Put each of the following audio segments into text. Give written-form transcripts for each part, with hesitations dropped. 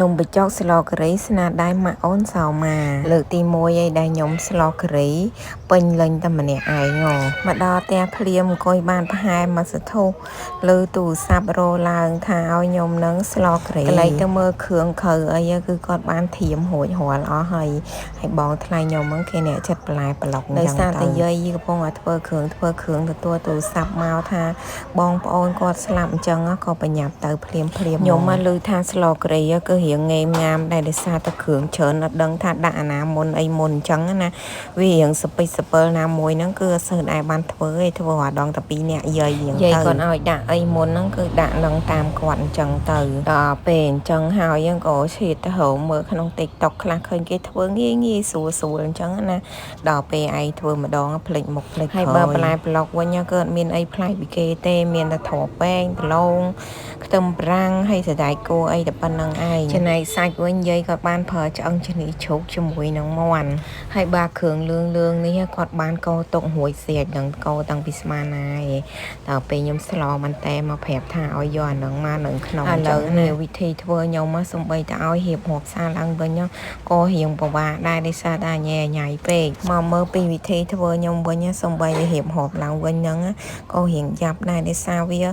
នំបញ្ចុកស្លការីស្នាដៃម៉ាក់អូនសោមាលើកទី1ឯដែលខ្ញុំស្លការីពេញលេញតែម្នាក់ឯងហ៎មកដល់ផ្ទះភ្លាមអង្គុយបានប្រហែលមួយសធុះលើទូរស័ព្ទរឡើងថាឲ្យខ្ញុំនឹងស្លការីកន្លែងទៅមើលគ្រឿងខៅអីគឺគាត់បានធៀមរួចរាល់អស់ហើយហើយបងថ្លៃខ្ញុំហ្នឹងគេអ្នកចិត្តបន្លែប្លុកអញ្ចឹងដោយសារតែយាយកំពុងតែធ្វើគ្រឿងធ្វើគ្រឿងទទួលទូរស័ព្ទមកថាបងប្អូនគាត់ស្លាប់អញ្ចឹងក៏បញ្ញាប់ទៅភ្លាមភ្លាមខ្ញុំមកឮថាស្លការីគឺរៀងងេមងាមដែរដោយសារតែគ្រឿងច្រើនអត់ដឹងថាដាក់អាណាមុនអីមុនអញ្ចឹងណាវារៀងសពិចសពិលណាមួយហ្នឹងគឺអត់សូវដែរបានធ្វើទេធ្វើអាដងតែពីរនាក់យាយអញ្ចឹងទៅយាយគាត់ឲ្យដាក់អីមុនហ្នឹងគឺដាក់នឹងតាមគាត់អញ្ចឹងទៅដល់ពេលអញ្ចឹងហើយហ្នឹងក៏ឈៀតទៅរកមើលក្នុង TikTok ខ្លះឃើញគេធ្វើងាយងាយស្រួលស្រួលអញ្ចឹងណាដល់ពេលឯងធ្វើម្ដងភ្លេចមុខភ្លេចក្រោយហើយបើបន្លែប្លុកវិញគឺអត់មានអីប្លែកពីគេទេមានតែត្រពែងដលងខ្ទឹមប្រាំងហើយសណ្តែកគោអីតែប៉ុណ្្នឹងឯងចំណែកសាច់វិញយាយក៏បានប្រើឆ្អឹងជំនីជ្រូកជាមួយនឹងមាន់ហើយបើគ្រឿងលឿងលឿងនេះគាត់បានកោទុករួចស្រេចនឹងកោតាំងពីស្មានណាឯងដល់ពេលខ្ញុំស្លមិនតែមកប្រាប់ថាឲ្យយកអានឹងមកនឹងក្នុងឥឡូវនេះវិធីធ្វើខ្ញុំមកសំបីតែឲ្យរៀបរាប់សារឡើងវិញក៏រៀងពិបាកដែរដោយសារតែញ៉ែញ៉ៃពេកមកមើលពីវិធីធ្វើខ្ញុំវិញសំបីរៀបរាប់ឡើងវិញហ្នឹងក៏រៀងយ៉ាប់ដែរដោយសារវា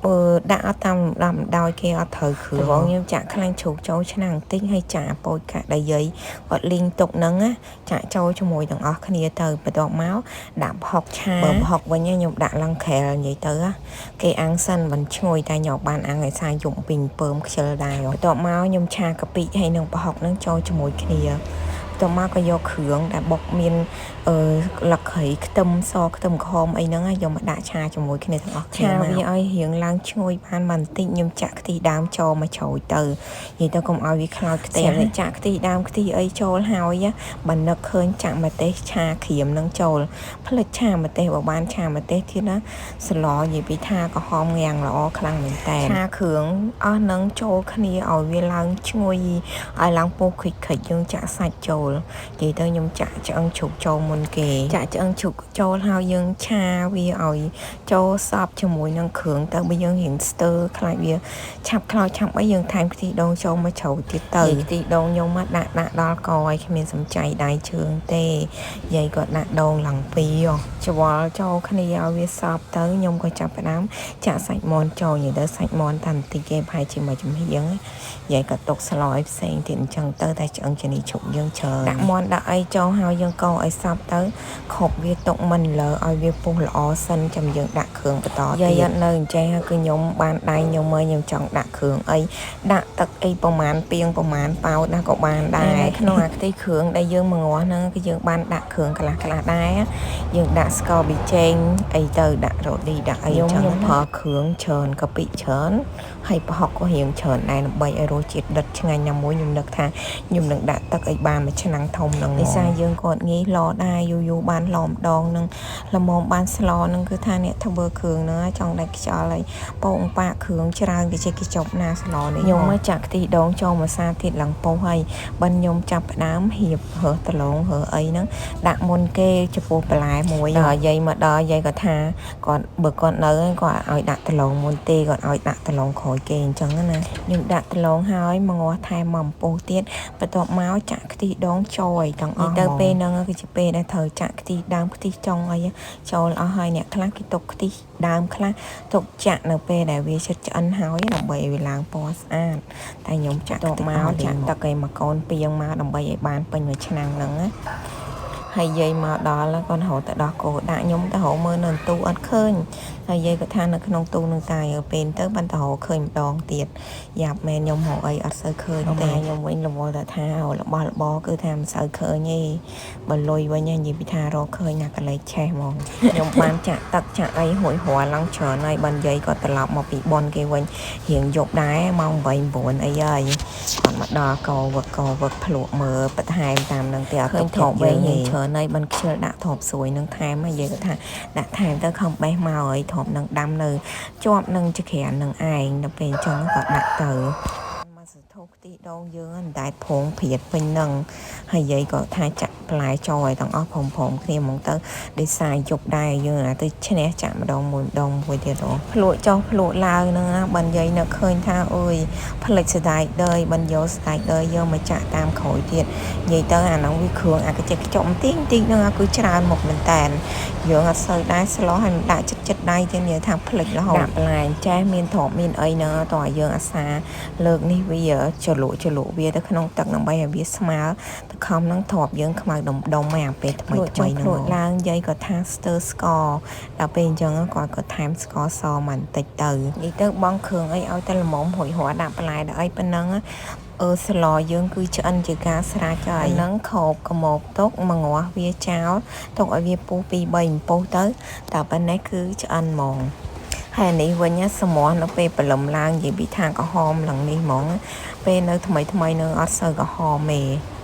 បើដាក់អត់តាមលំដាប់ដោយគេអត់ត្រូវគ្រឿងបងខ្ញុំចាក់ខ្លាញ់ជ្រូកចូលឆ្នាំងបន្តិចហើយចាក់ពោចកាក់ដែលយាយគាត់លីងទុកហ្នឹងណាចាក់ចូលជាមួយទាំងអស់គ្នាទៅបន្ទាប់មកដាក់ផុកឆាបើផុកវិញខ្ញុំដាក់ឡើងក្រែលនិយាយទៅគេអាំងសិនមិនឈ្ងុយតែខ្ញុំបានអាំងឲ្យសាយំពីពើមខ្ជិលដែរបន្ទាប់មកខ្ញុំឆាកាពិហើយនឹងប្រហុកហ្នឹងចូលជាមួយគ្នាបន្ទាប់មកក៏យកគ្រឿងដែលបុកមានអឺលក្ខីខ្ទឹមសខ្ទឹមក្រហមអីហ្នឹងយកមកដាក់ឆាជាមួយគ្នាទាំងអស់គ្នាឆាវាឲ្យរៀងឡើងឈ្ងុយបានបន្តិចខ្ញុំចាក់ខ្ទិះដើមចូលមកជ្រោយទៅនិយាយទៅកុំឲ្យវាខ្លោចខ្ទះចាក់ខ្ទិះដើមខ្ទិះអីចូលហើយបើនឹកឃើញចាក់ម្ទេសឆាក្រៀមនឹងចូលផ្លិចឆាម្ទេសបើបានឆាម្ទេសទៀតណាស្លនិយាយពីថាក្រហមងាំងល្អខ្លាំងមែនតើឆាគ្រឿងអស់នឹងចូលគ្នាឲ្យវាឡើងឈ្ងុយឲ្យឡើងពុះខិចខិចយើងចាក់សាច់ចូលនិយាយទៅខ្ញុំចាក់ឆ្អឹងជ្រូកចូលមុនគេចាក់ឆ្អឹងជ្រូកចូលហើយយើងឆាវាឲ្យចូលសពជាមួយនឹងគ្រឿងទៅបើយើងរៀងស្ទើខ្លាចវាឆាប់ខ្លោចឆាប់អីយើងថែមខ្ទិះដូងចូលមកជ្រោយទៀតទៅខ្ទិះដូងខ្ញុំមកដាក់ដាក់ដល់កឲ្យគ្មានសំចៃដៃជើងទេយាយក៏ដាក់ដូងឡើងពីរច្វល់ចូលគ្នាឲ្យវាសពទៅខ្ញុំក៏ចាប់ផ្ដើមចាក់សាច់មាន់ចូលនិយាយទៅសាច់មាន់តាន់តិចគេប្រហែលជាមួយចំហៀងយាយក៏ទុកស្លឲ្យផ្សេងទៀតអញ្ចឹងទៅតែឆ្អឹងជំនីជ្រូកយើងច្រើនដាក់មាន់ដាក់អីចូលហើយយើងកោឲ្យសពទៅខប់វាទុកមិនលើឲ្យវាពុះល្អសិនចាំយើងដាក់គ្រឿងបន្តទៀតយាយអត់នៅអញ្ចឹងគឺខ្ញុំបានដៃខ្ញុំមើលខ្ញុំចង់ដាក់គ្រឿងអីដាក់ទឹកអីប្រមាណពីងប្រមាណប៉ោតណាក៏បានដែរក្នុងអាខ្ទិះគ្រឿងដែលយើងមកងាស់ហ្នឹងគឺយើងបានដាក់គ្រឿងខ្លះខ្លះដែរយើងដាក់ស្ករប៊ីចេងអីទៅដាក់រ៉ូឌីដាក់អីចឹងខ្ញុំប្រើគ្រឿងច្រើនកាពិច្រើនហើយប្រហុកក៏រៀងច្រើនដែរដើម្បីឲ្យរសជាតិដិតឆ្ងាញ់ណាស់មួយខ្ញុំនឹកថាខ្ញុំនឹងដាក់ទឹកឲ្យបានមួយឆ្នាំងធំហ្នឹងដោយសារយើងគាត់ងាយឡដែរយូរយូរបានឡម្ដងនឹងល្មមបានស្លហ្នឹងគឺថាអ្នកធ្វើគ្រឿងហ្នឹងចង់ដាច់ខ្យល់ហើយពងប៉ាក់គ្រឿងច្រើនគេចេះគេចប់ណាស្លនេះខ្ញុំមកចាក់ខ្ទិះដូងចូលមួយសាទៀតឡើងពោះហើយបើខ្ញុំចាប់ផ្ដើមហៀបរើសដលងរើសអីហ្នឹងដាក់មុនគេចំពោះបន្លែមួយដល់យាយមកដល់យាយក៏ថាគាត់បើគាត់នៅគាត់ឲ្យដាក់ដលងមុនទេគាត់ឲ្យដាក់ដលងក្រោយគេអញ្ចឹងណាខ្ញុំដាក់ដលងហើយមកងាស់ថែមមកអំពុះទៀតបន្ទាប់មកចាក់ខ្ទិះដូងចូលឲ្យទាំងអស់ទៅពេលហ្នឹងគឺជាពេលដែលត្រូវចាក់ខ្ទិះដើមខ្ទិះចុងអីចូលអស់ហើយអ្នកខ្លះគេទុកខ្ទិះដើមខ្លះទុកចាក់នៅពេលដែលវាជិតឆ្អិនហើយដើម្បីឲ្យវាឡើងពណ៌ស្អាតតែខ្ញុំចាក់ទឹកមកចាក់ទឹកឲ្យមកកូនពីងមកដើម្បីឲ្យបានពេញមួយឆ្នាំងហ្នឹងណាហើយយាយមកដល់គាត់រត់ទៅដោះគោដាក់ខ្ញុំទៅរកមើលនៅទូអត់ឃើញហើយយាយក៏ថានៅក្នុងទូនឹងតែពេលទៅបានទៅរកឃើញម្ដងទៀតយ៉ាប់មែនខ្ញុំរកអីអត់សូវឃើញទេខ្ញុំវិញរវល់តែថារបស់របរគឺថាមិនសូវឃើញទេបើលុយវិញនិយាយពីថារកឃើញណាកលេចឆេះហ្មងខ្ញុំបានចាក់ទឹកចាក់អីហួយរាល់ឡើងច្រើនហើយបានយាយក៏ត្រឡប់មកពីប៉ុនគេវិញរៀងយប់ដែរម៉ោង8 9អីហើយគាត់មកដល់កវឹកកវឹកភ្លក់មើលបន្ថែមតាមនឹងទេអត់ឃើញថបវិញច្រើនហើយបានខ្ជិលដាក់ថបស្រួយនឹងថែមហើយយាយក៏ថាដាក់ថែមទៅខំបេះមកហើយថបនឹងដាំនៅជាប់នឹងចក្រាននឹងឯងដល់ពេលអញ្ចឹងក៏ដាក់ទៅមកស ធុខ្ទិះដូងយើងអណ្ដែតព្រោងព្រាតពេញនឹងហើយយាយក៏ថាចាក់បន្លែចូលឲ្យទាំងអស់ព្រមៗគ្នាហ្មងទៅដោយសារយប់ដែរយើងអាទៅឈ្នះចាក់ម្ដងមួយម្ដងមួយទៀតអូភ្លក់ចុះភ្លក់ឡើងហ្នឹងណាបើយាយនឹកឃើញថាអើយផ្លិចសណ្ដែកដីបើយកសណ្ដែកដីយកមកចាក់តាមក្រោយទៀតនិយាយទៅអាហ្នឹងវាគ្រឿងអាកញ្ចេះខ្ចុំទីងទីងហ្នឹងគឺច្រើនមកមែនតែនយើងអត់សូវដែរស្លោះឲ្យមិនដាក់ចិត្តចិត្តដៃទៀតនិយាយថាផ្លិចរហូតដាក់បន្លែចេះមានទ្របមានអីហ្នឹងតោះយើងអាសាលើកនេះវាជ្រលក់ជ្រលក់វាទៅក្នុងទឹកដើម្បីឲ្យវាស្មើទៅខំហ្នឹងទ្របយើងខ្មៅដុំដុំឯអាពេលថ្មីថ្មីហ្នឹងឡើងយាយក៏ថាស្ទើស្ករដល់ពេលអញ្ចឹងគាត់ក៏ថែមស្ករសមកបន្តិចទៅនិយាយទៅបងគ្រឿងអីឲ្យតែល្មមរួចរាល់ដាក់បន្លែដាក់អីប៉ុណ្ណឹងអឺស្លយើងគឺឆ្អិនជាការស្រេចហើយហ្នឹងខោបកមោបទុកមកងាស់វាចោលទុកឲ្យវាពុះ2 3អំពុះទៅតែប៉ុណ្ណេះគឺឆ្អិនហ្មងហើយនេះវិញសម្រស់នៅពេលព្រលឹមឡើងនិយាយពីថាក្រហមឡើងនេះហ្មងពេលនៅថ្មីថ្មីនឹងអត់សូវក្រហមទេ។